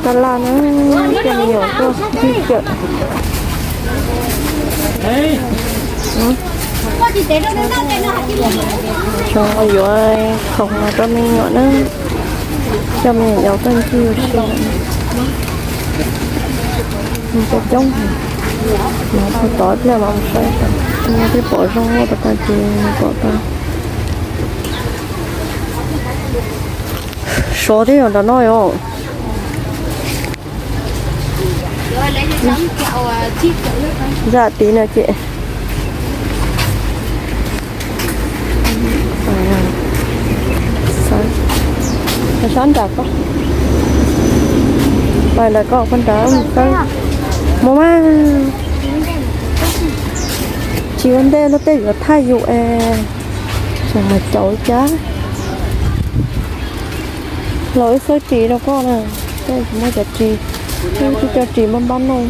Taj laj na, coj me nyuam tuaj ncig kawm. Zoo yuav khoom los rau me nyuam na, coj me nyuam yaus tuaj ncig ua si. Coob coob, tov pliag mas mus saib, twb pom zoo ua tas ces pom tau. Sov thiab yog nram no yom. Zam tid no ces. Sab nram ko, pais nram ko pais nram xab. Mus mas. Tsis ua ntej luag tej yuav thaj yus es, tseem mas caum cas. Los wb xawb ris rau koj na, tej kuv muaj cov ris, wb twb cov ris npab npab noj.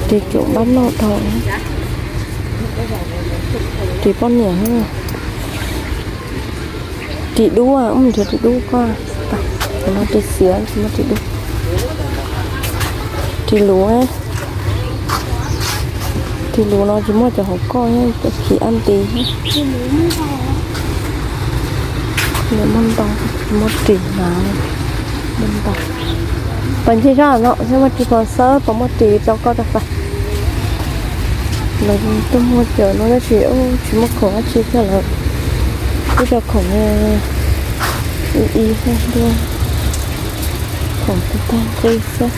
Ris cuam npab noj dhau, ris poj niam. Ris dub, mus nrhiav ris dub koj. Kuv no ris xiav tsis muaj ris dub. Ris luv, ris luv no tsis muaj cov hauv koj, cov phim ab nti. Muaj ntau, tsis muaj ris hnav, muaj ntau. Pais ncig zaj no thiab muaj ris pos xawb pos muaj ris rau koj rau pais. Lawv tuaj muag cawm no tab sis tsis muaj khoom dab tsi thiab lawm. Ib co khoom ib ib thiab, khoom tag tag nqi xwb.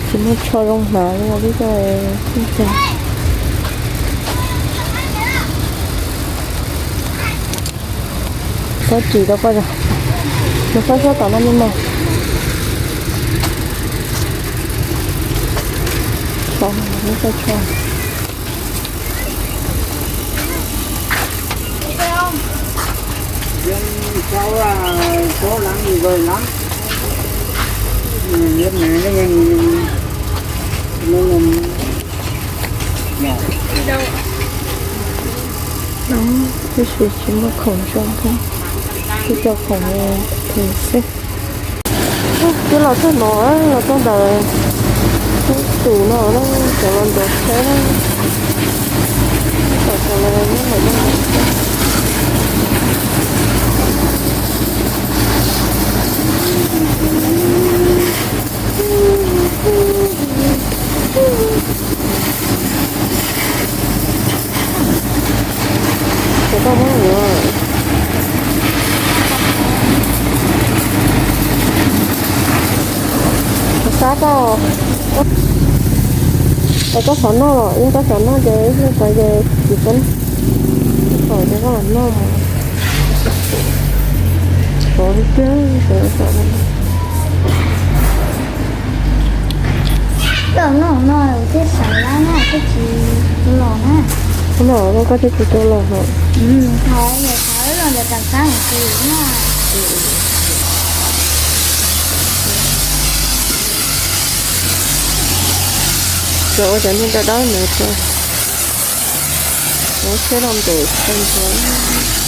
Tsis muaj tsho zoo hnav li ib co. Txhob ris rau koj, nws xob xob tom no me mos. Txhob ris. Tab sis tsis muaj khoom zoo thiab, ib co khoom them xwb. Twb los txog no, los txog ntawm tus no na, cov los ntawd thiab na. Tom cov los nyob ntawm no. Cov koj muab yuav. Cov sab koj, cov koj xav noj los yog koj xav noj ces ib pliag tod ces kuv txhob, xav ces koj los noj. Xav li tiag, xav xav. Coj noj no thiaj sawv lawm na, thiaj tsis tu los na. Noj no koj thiaj tsis tu los hos. Thov, thov los ntawm rau sab hauv tsis na. Cov ua cov niag dawb dawb ntawd rau, ua siab rau ntawm tau ntawd.